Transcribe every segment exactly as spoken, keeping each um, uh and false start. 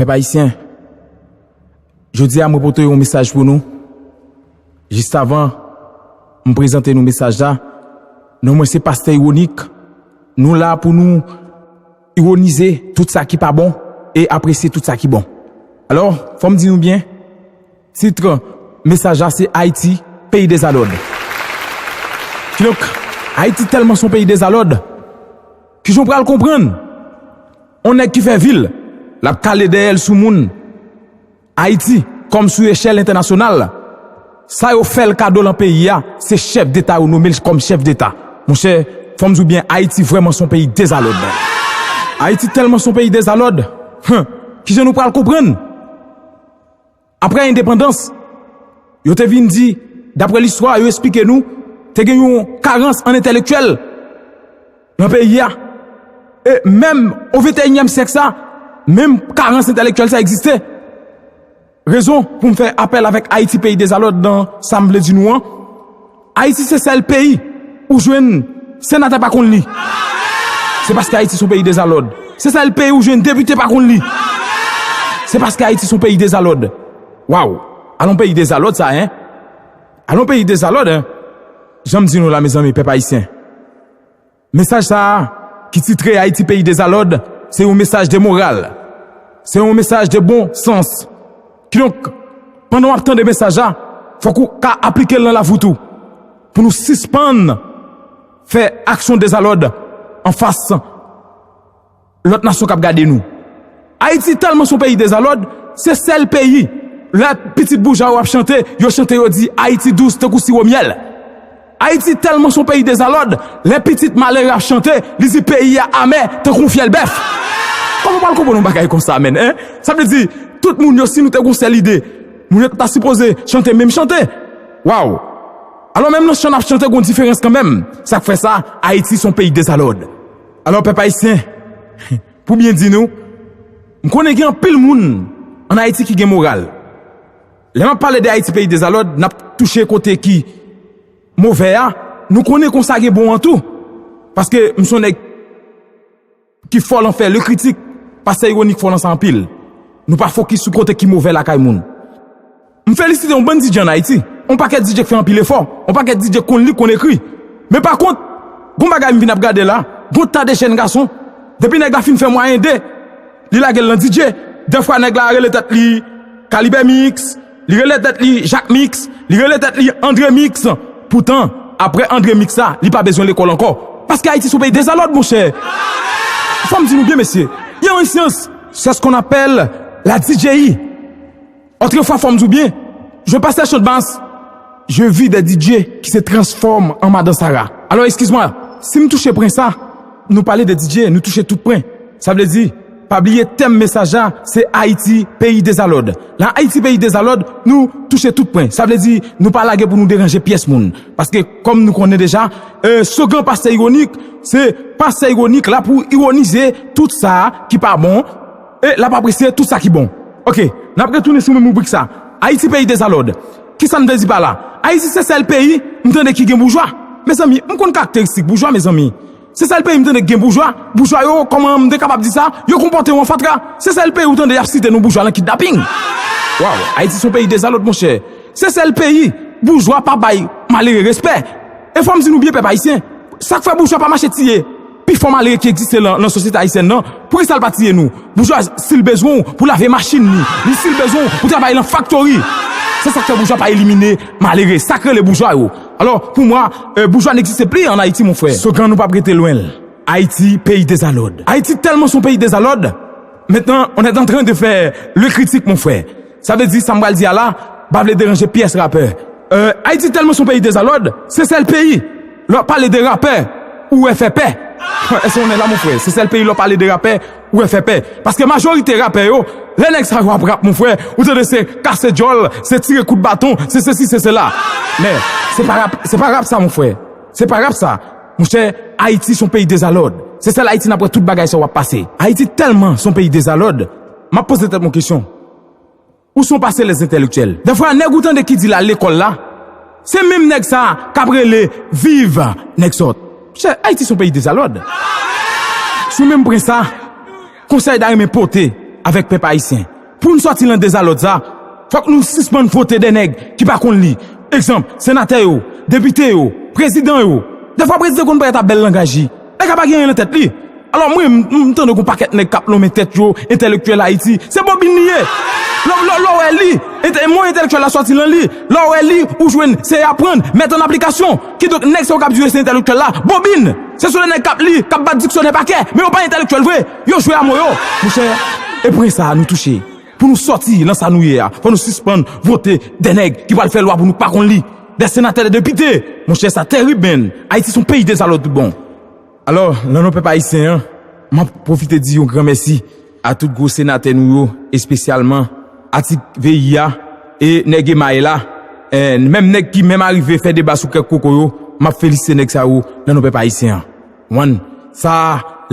Pèp ayisyen, jodi a mwen pote yon mesaj pou nou. Jis avan m prezante nou mesaj la, non mwen se Pastè Iwonik. Nou la pou nou iwonize tout sa ki pa bon e apresye tout sa ki bon. Alò, fò m di nou byen, tit mesaj la se Ayiti, peyi dezalòd. Kidonk, Ayiti tèlman se yon peyi dezalòd, kijan w pral konprann yon nèg ki fè vi l, l ap kale dèyè l sou moun Ayiti, kòm sou echèl entènasyonal, sa yo fè l kado lan peyi a, se chèf deta yo nonmen l kòm chèf deta. Monchè, fò m di w byen, Ayiti vrèman se yon peyi dezalòd. Ayiti tèlman se yon peyi dezalòd, hen, kijan nou pral konprann? Apre endepandans, yo te vin di, dapre listwa, yo esplike nou, te gen yon karans an entèlektyèl nan peyi a. E menm o venteyinyèm syèk sa, menm karans entèlektyèl sa egziste. Rezon pou m fè apèl avèk Ayiti peyi dezalòd nan sa m vle di nou an. Ayiti se sèl peyi ou jwenn senatè pa konn li. Se paske Ayiti se yon peyi dezalòd. Se sèl peyi ou jwenn depite pa konn li. Se paske Ayiti se yon peyi dezalòd. Waw! Alon peyi dezalòd sa, en? Alon peyi dezalòd, en? Jan m di nou la, mezanmi, pèp ayisyen. Mesaj sa a, ki titre Ayiti peyi dezalòd, se yon mesaj de moral. Se yon mesaj de bon sans. Kidonk, pandan w ap tande mesaj la, fòk ou ka aplike l nan lavi w tou. Pou nou sispann fè aksyon dezalòd anfas lòt nasyon k ap gade nou. Ayiti tèlman se yon peyi dezalòd, se sèl peyi, lè pitit boujwa yo ap chante, yo chante, yo di Ayiti dous tankou siwo myèl. Ayiti tèlman se yon peyi dezalòd, lè pitit malere ap chante, li di peyi a amè tankou yon fyèl bèf. Kòman w pral konprann yon bagay konsa, menn, en? Sa vle di, tout moun yo, si nou te gon sèl ide, moun yo ta sipoze chante menm chante. Waw! Alò, menm nan chan n ap chante, gon diferans kanmenm. Sa k fè sa, Ayiti se yon peyi dezalòd. Alò, pèp ayisyen, pou byen di nou, m konnen gen anpil moun ann Ayiti ki gen moral. Lè m ap pale de Ayiti peyi dezalòd, n ap touche kote ki move a, nou konnen konsa gen bon an tou. Paske m se yon nèg ki fò lan fè lekritik, pastè Iwonik fò lan sa anpil. Nou pa fokis sou kote ki move lakay moun. M felisite yon bann D J ann Ayiti. Yon pakèt D J k fè anpil efò. Yon pakèt D J k konn li, k konn ekri. Men pa kont, gon bagay m vin ap gade la, gon ta de jèn gason, depi nèg la fin fè mwayen de, li lage l nan D J. Dèfwa nèg la rele tèt li Kalibè Mix, li rele tèt li Jak Mix, li rele tèt li André Mix. Poutan, apre André Mix sa, li pa bezwen lekòl ankò. Paske Ayiti se yon peyi dezalòd, monchè. Fò m di nou byen, mesye. Il y a une science, c'est ce qu'on appelle la D J I. Otrefwa, fò m di w byen, je passais Champ de Mars, je vis des D J qui se transforment en Madan Sara. Alò, eskiz mwa, si m touche pwen sa, nou pale de D J, nou touche tout pwen. Sa vle di, pa bliye tèm mesaj la, se Ayiti, peyi dezalòd. Lan Ayiti, peyi dezalòd, nou touche tout pwen. Sa vle di, nou pa lage pou nou deranje pyès moun. Paske, kòm nou konnen deja, e, slogan Pastè Iwonik, se Pastè Iwonik la pou iwonize tout sa ki pa bon, e l ap apresye tout sa ki bon. Oke, n ap retounen sou menm ribrik sa. Ayiti, peyi dezalòd. Kisa n vle di pa la? Ayiti se sèl peyi m tande ki gen boujwa. Mezanmi, m konn karakteristik boujwa, mezanmi. Se sèl peyi m tande ki gen boujwa. Boujwa yo, kòman m te kapab di sa? Yo konpòte yo an fatra. Se sèl peyi ou tande y ap site non boujwa nan kidnaping. Waw, Ayiti se yon peyi dezalòd, monchè. Se sèl peyi boujwa pa bay malere respè. E fò m di nou byen, pèp ayisyen, sa k fè boujwa pa mache tiye pifò malere ki egziste lan, lan sosyete ayisyèn nan, poukisa l pa tiye nou? Boujwa, si l bezwen w pou lave machin li, li si l bezwen w pou travay lan faktori, se sa k fè boujwa pa elimine malere. Sa k rele boujwa yo. Alò, pou mwa, e, boujwa negziste pli an Ayiti, mon frè. Slogan nou p ap rete lwen l. Ayiti, peyi dezalòd. Ayiti tèlman se yon peyi dezalòd, maintenant, on est en train de faire le critique, mon frère. Sa vle di, sa m pral di a la, m pa vle deranje pyès rapè. E, Ayiti tèlman se yon peyi dezalòd, se sèl peyi, lè w ap pale de rapè, ou wè fè pè. Èske w konnen la, mon frè? Se sèl peyi lè w ap pale de rapè, ou wè fè pè. Paske majorite rapè yo, lè nèg sa yo ap rap, mon frè, ou tande se kase djòl, se tire kout baton, se sesi, se sela. Men, se pa rap, se pa rap sa, mon frè. Se pa rap sa. Monchè, Ayiti se yon peyi dezalòd. Se sèl Ayiti n ap wè tout bagay sa yo ap pase. Ayiti tèlman se yon peyi dezalòd. M ap poze tèt mwen kesyon. Où sont passés les intellectuels? Dèfwa, nèg ou tande ki di l al lekòl la, se menm nèg sa a k ap rele viv nèg sòt. Monchè, Ayiti se yon peyi dezalòd. Sou menm pwen sa, konsèy n ta renmen pote avèk pèp ayisyen, Pou n sòti nan dezalòd sa, fòk nou sispann vote de nèg ki pa konn li. Egzanp, senatè yo, depite yo, prezidan yo. Defwa prezidan konn parèt ap bèl langaj li. Nèg la pa gen anyen nan tèt li. Alò mwen, m, m tande gon pakèt nèg k ap lonmen tèt yo, entèlektyèl Ayiti. Se bobin li ye. Lè, lè, lè w wè li, ente- mo entèlektyèl la sòti nan li. Lè w wè li, ou jwenn se aprann, mèt an aplikasyon. Kidonk nèg sa yo k ap di yo se entèlektyèl la, bobin. Se sou de nèg k ap li, k ap bat diksyonè pa kè, men yo pa entèlektyèl vre. Yo jwe a mo yo. Monchè, e pwen sa a nou touche. Pou nou sòti nan sa nou ye a, fò nou sispann vote de nèg ki pral fè lwa pou nou pa konn li. De senatè, de depite. Monchè, sa terib, menn. Ayiti se yon peyi dezalòd tout bon. Alò, nan non pèp ayisyen an, m ap pwofite di yon gran mèsi a tout gwo senatè nou yo, espesyalman Atik Veyi a, e nèg emay la, e menm nèg ki menm arive fè deba sou kèk koko yo, m ap felisite nèg sa yo nan non pèp ayisyen an. Wan, sa,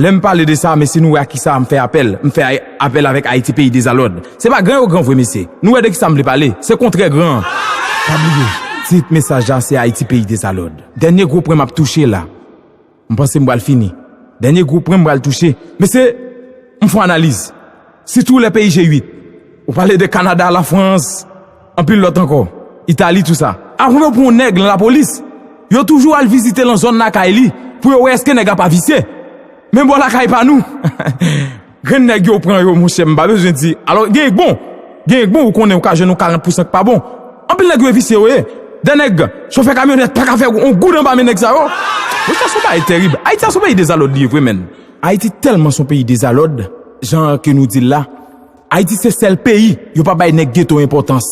lè m pale de sa, mesye, nou wè a kisa m fè apèl. M fè ay- apèl avèk Ayiti peyi dezalòd. Se pa gran yo gran vre, mesye. Nou wè de kisa m vle pale. Se kontrè gran an. Pa bliye, tit mesaj la se Ayiti peyi dezalòd. Dènye gwo pwen m ap touche la. M panse m pral fini. Dènye gwo pwen m pral touche. Mesye, m fè yon analiz. Sitou lè peyi G uit. Ou pale de Kanada, Lafrans, anpil lòt ankò. Itali, tou sa. Apre yo pran yon nèg nan lapolis, yo toujou al vizite lan zòn lakay li pou yo wè èske nèg la pa visye. Men bò lakay pa nou. Grenn nèg yo pran yo, monchè, m pa bezwen di. Alò, gen k bon. Gen k bon, ou konnen ou ka jwenn yon karant pousan k pa bon. Anpil nèg yo e visye yo ye. De nèg, chofè kamyonèt pa ka fè yon goud anba men nèg sa yo. Monchè, se yon bagay terib. Ayiti a se yon peyi dezalòd li ye vre, menn. Ayiti tèlman se yon peyi dezalòd, jan ke nou di l la. Ayiti se sèl peyi yo pa bay nèg geto enpòtans.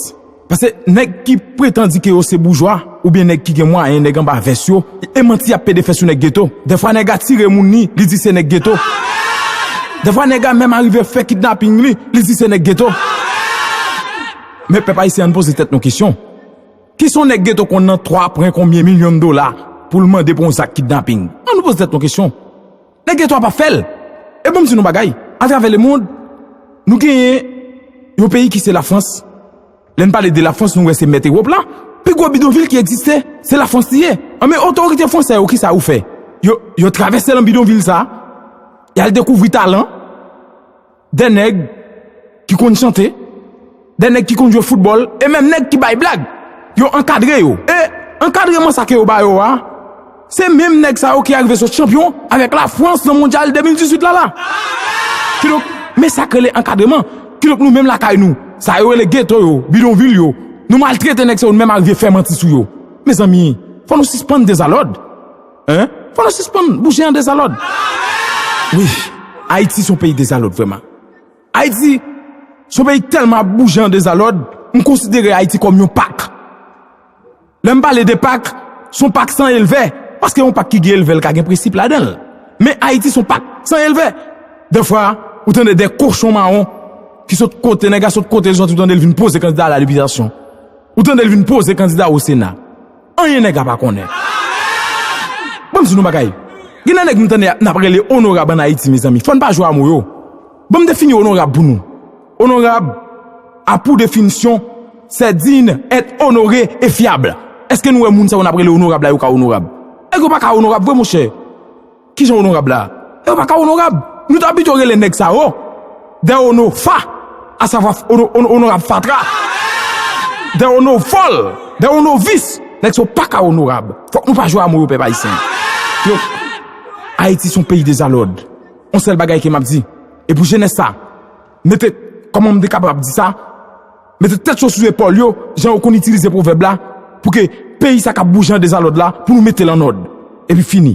Paske nèg ki pretan di ke yo se boujwa, oubyen nèg ki gen mwayen, nèg anba vès yo, e manti y ap pede fè sou nèg geto. Dèfwa nèg a tire moun li, li di se nèg geto. Dèfwa nèg a menm arive fè kidnaping li, li di se nèg geto. Men pèp ayisyen, ann poze tèt nou kesyon. Kisa yon nèg geto konn nan twa pwen konbyen milyon dola pou l mande pou yon zak kidnaping? Ann nou poze tèt nou kesyon. Nèg geto a p ap fè l. E ban m di nou bagay, atravè lemonn, nou genyen yon peyi ki se Lafrans. Lè n pale de Lafrans, nou wè se mèt Ewòp la. Pi gwo bidonvil ki egziste, se Lafrans li ye. Anben, otorite fransè yo, kisa yo fè? Yo, yo travèse lan bidonvil sa, y al dekouvri talan de nèg ki konn chante, de nèg ki konn jwe foutbòl, e menm nèg ki bay blag. Yo ankadre yo. E ankadreman sa ke yo ba yo a, se menm nèg sa yo ki arive sot chanpyon avèk Lafrans nan mondyal de mil dizuit la la. Kidonk, men sa k rele ankadreman. Kidonk nou menm lakay nou, sa yo rele geto yo, bidonvil yo, nou maltrete nèg sa yo, nou menm arive fè manti sou yo. Mezanmi, fò nou sispann dezalòd. Hein? Fò nou sispann bouje an dezalòd. Wi, Ayiti se yon peyi dezalòd vrèman. Ayiti se yon peyi tèlman ap bouje an dezalòd, m konsidere Ayiti kòm yon pak. Lè m pale de pak, se yon pak san elvè, paske yon pak ki gen elvè l ka gen prensip ladan l. Men Ayiti se yon pak san elvè. Dèfwa, ou tande de kochon mawon ki sot kote, nèg la sot kote l soti, ou tande l vin poze kandida a la depitasyon. Ou tande l vin poze kandida o Sena. Anyen nèg la pa konnen. Ban m di nou bagay. Gen de nèg m tande n ap rele onorab ann Ayiti, mezanmi. Fò n pa jwe a mo yo. Ban m defini onorab pou nou. Onorab, a pou definisyon, c'est digne, être honoré et fiable. Èske nou wè moun sa yo n ap rele onorab la, yo ka onorab? Nèg yo pa ka onorab vre, monchè. Kijan onorab la? Yo pa ka onorab. Nou ta pito rele nèg sa yo de onofa, asavwa ono-, ono-, onorab fatra, de onovòl, de onovis. Nèg sa yo pa ka onorab. Fòk nou pa jwe a mo yo, pèp ayisyen. Yo, Ayiti se yon peyi dezalòd. Yon sèl bagay ke m ap di, e pou jenès sa, mete, kòman m te kapab di sa, mete tèt yo sou zepòl yo, jan yo konn itilize pwovèb la, pou ke peyi sa k ap bouje an dezalòd la, pou nou mete l an òd. Epi fini.